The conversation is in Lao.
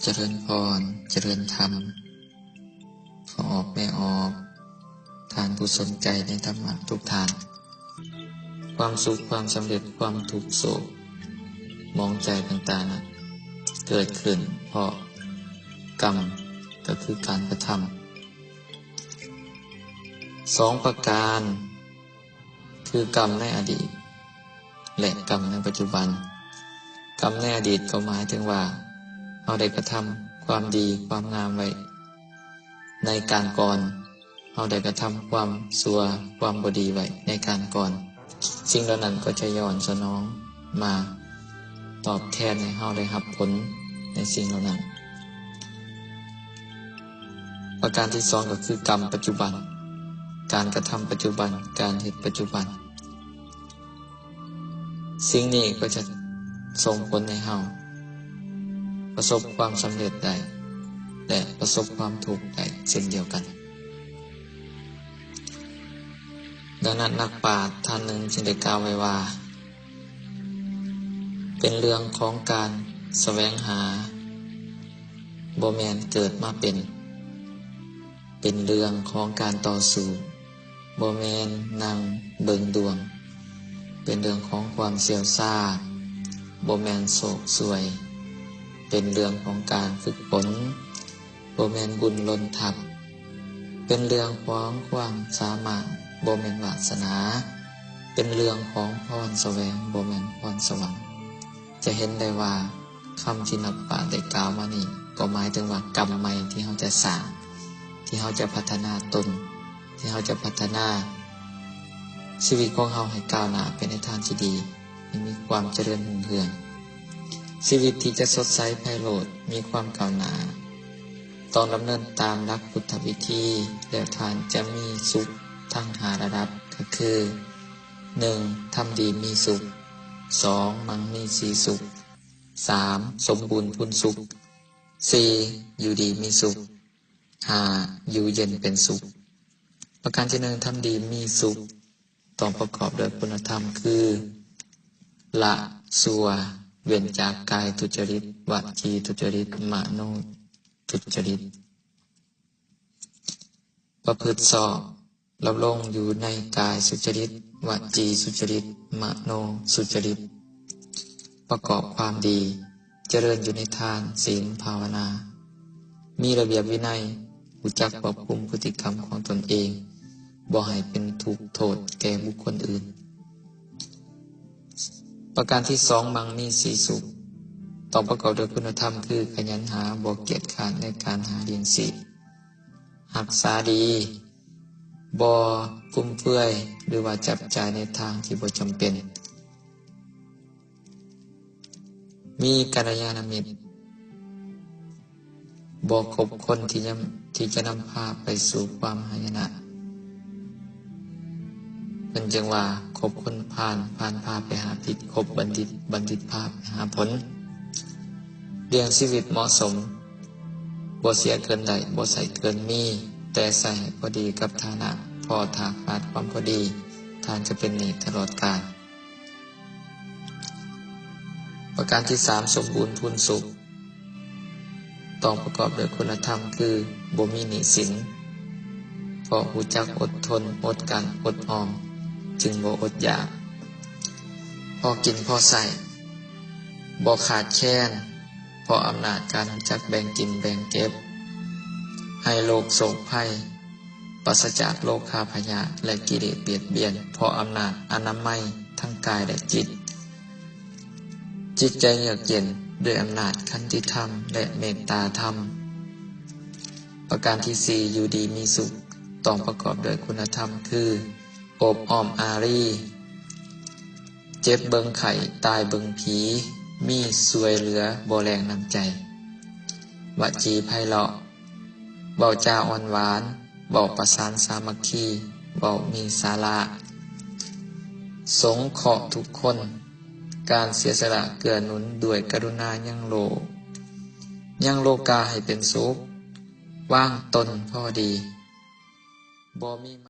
ຈະເລີນພອນ, ຈະເລີນທຳ ພໍ່ອອກແມ່ອອກ, ທ່ານຜູ້ສົນໃຈໃນທຳມະທຸກທ່ານ. ຄວາມສຸກ, ຄວາມສຳເລັດ, ຄວາມທຸກໂສກໝອງໃຈຕ່າງໆ ນັ້ນ ເກີດຂຶ້ນເພາະກຳ, ກໍຄືການກະທຳ. ສອງປະການ ຄືກຳໃນອະດີດ ແລະ ກຳໃນປັດຈຸບັນ. ກຳໃນອະດີດກໍໝາຍເຖິງວ່າ ເຮົາໄດ້ກະທຳຄວາມດີຄວາມງາມໄວ້ໃນການກ່ອນ, ເຮົາໄດ້ກະທຳຄວາມຊົ່ວຄວາມບໍ່ດີໄວ້ໃນການກ່ອນ. ສິ່ງເຫຼົ່ານັ້ນກໍຈະຍ້ອນສະໜອງມາຕອບແທນໃຫ້ເຮົາໄດ້ຮັບຜົນໃນສິ່ງເຫຼົ່ານັ້ນ. ປະການທີສອງກໍຄືກຳປັດຈຸບັນ, ການກະທຳປັດຈຸບັນ, ການເຮັດປັດຈຸບັນ. ສິ່ງນີ້ກໍຈະສົ່ງຜົນໃຫ້ເຮົາປະສົບຄວາມສຳເລັດໄດ້ ແລະ ປະສົບຄວາມທຸກໄດ້ເຊັ່ນດຽວກັນ. ດັ່ງນັ້ນ ນັກປາດທ່ານໜຶ່ງຈຶ່ງໄດ້ກ່າວໄວ້ວ່າ ເປັນເລື່ອງຂອງການສະແຫວງຫາ, ບໍ່ແມ່ນເກີດມາເປັນ. ເປັນເລື່ອງຂອງການຕໍ່ສູ້, ບໍ່ແມ່ນນັ່ງເບິ່ງດວງ. ເປັນເລື່ອງຂອງຄວາມຊ່ຽວຊານ, ບໍ່ແມ່ນໂຊກຊ່ວຍ. ເປັນເລື່ອງຂອງການຝຶກຝົນ, ບໍ່ແມ່ນບຸນລົ້ນທັບ. ເປັນເລື່ອງຂອງຄວາມສາມາດ, ບໍ່ແມ່ນວາສະໜາ. ເປັນເລື່ອງຂອງພອນສະແຫວງ, ບໍ່ແມ່ນພອນສະຫວັງ. ຈະເຫັນໄດ້ວ່າ ຄຳທີ່ນັກປາດໄດ້ກ່າວມານີ້ ກໍໝາຍເຖິງວ່າກຳໃໝ່ທີ່ເຮົາຈະສ້າງ, ທີ່ເຮົາຈະພັດທະນາຕົນ, ທີ່ເຮົາຈະພັດທະນາຊີວິດຂອງເຮົາໃຫ້ກ້າວໜ້າໄປໃນທາງທີ່ດີ, ໃຫ້ມີຄວາມຈະເລີນຮຸ່ງເຮືອງ. ຊີວິດທີ່ຈະສົດໃສໄພໂລດ, ມີຄວາມກ້າວໜ້າ, ຕ້ອງດຳເນີນຕາມຫຼັກພຸດທະວິທີ, ແລ້ວທ່ານຈະມີສຸກທັງຫ້າລະດັບ, ກໍຄື ໜຶ່ງ ທຳດີມີສຸກ, ສອງ ມັງມີສີສຸກ, ສາມ ສົມບູນພູນສຸກ, ສີ່ ຢູ່ດີມີສຸກ, ຫ້າ ຢູ່ເຢັນເປັນສຸກ. ປະການທີໜຶ່ງ ທຳດີມີສຸກ ຕ້ອງປະກອບດ້ວຍຄຸນນະທຳຄື ລະຊົ່ວ, ເວັ້ນຈາກກາຍທຸດຈະລິດ, ວະຈີທຸດຈະລິດ, ມະໂນທຸດຈະລິດ. ປະພຶດຊອບ, ດຳລົງຢູ່ໃນກາຍສຸຈະລິດ, ວະຈີສຸຈະລິດ, ມະໂນສຸຈະລິດ, ປະກອບຄວາມດີ, ຈະເລີນຢູ່ໃນທານ, ສິນ, ພາວະນາ, ມີລະບຽບວິໄນ, ຮູ້ຈັກຄວບຄຸມພຶດຕິກຳຂອງຕົນເອງ, ບໍ່ໃຫ້ເປັນທຸກໂທດແກ່ບຸກຄົນອື່ນ. ປະການທີສອງ ມັງມີສີສຸກ ຕ້ອງປະກອບດ້ວຍຄຸນນະທຳຄື ຂະຫຍັນຫາ, ບໍ່ກຽດຄ້ານໃນການຫາລ້ຽງຊີບ, ຮັກສາດີ, ບໍ່ຟຸມເຟືອຍ ຫຼືວ່າຈັບຈ່າຍໃນທາງທີ່ບໍ່ຈຳເປັນ, ມີກັນລະຍານະມິດ, ບໍ່ຄົບຄົນທີ່ຍຳ ທີ່ຈະນຳພາໄປສູ່ຄວາມຫາຍະນະ. ເພິ່ນຈຶ່ງວ່າ ຄົບຄົນພານ, ພານພາໄປຫາພິດ, ຄົບບັນດິດ, ບັນດິດພາໄປຫາຜົນ. ລ້ຽງຊີວິດເໝາະສົມ, ບໍ່ເສຍເກີນໄດ້, ບໍ່ໃຊ້ເກີນມີ, ແຕ່ໃຊ້ໃຫ້ພໍດີກັບຖານະ, ເພາະຖ້າຂາດຄວາມພໍດີ, ທ່ານຈະເປັນໜີ້ຕະຫຼອດການ. ປະການທີສາມ ສົມບູນພູນສຸກ ຕ້ອງປະກອບດ້ວຍຄຸນນະທຳຄື ບໍ່ມີໜີ້ສິນ, ເພາະຮູ້ຈັກອົດທົນ, ອົດກັ້ນ, ອົດອອມ, ຈຶ່ງບໍ່ອົດຢາກ, ພໍກິນພໍໃຊ້, ບໍ່ຂາດແຄນ, ເພາະອຳນາດການຮູ້ຈັກແບ່ງກິນແບ່ງເກັບ, ໄຮ້ໂລກໂສກໄພ, ປາສະຈາກໂລຄາພະຍາດ ແລະ ກິເລດບຽດບຽນ ເພາະອຳນາດອະນາໄມທັງກາຍ ແລະ ຈິດ. ຈິດໃຈເຍືອກເຢັນດ້ວຍອຳນາດຂັນຕິທຳ ແລະ ເມດຕາທຳ. ປະການທີສີ່ ຢູ່ດີມີສຸກ ຕ້ອງປະກອບດ້ວຍຄຸນນະທຳຄື ໂອບອ້ອມອາຣີ, ເຈັບເບິ່ງໄຂ້, ຕາຍເບິ່ງຜີ, ມີຊ່ວຍເຫຼືອ, ບໍ່ແລງນ້ຳໃຈ, ວະຈີໄພເລາະ, ເວົ້າຈາອ່ອນຫວານ, ເວົ້າປະສານສາມັກຄີ, ເວົ້າມີສາລະ, ສົງເຄາະທຸກຄົນ, ການເສຍສະຫຼະເກື້ອໜູນດ້ວຍກະລຸນາຍັງໂລກ, ຍັງໂລກາໃຫ້ເປັນສຸກ, ວາງຕົນພໍດີ, ບໍ່ມີ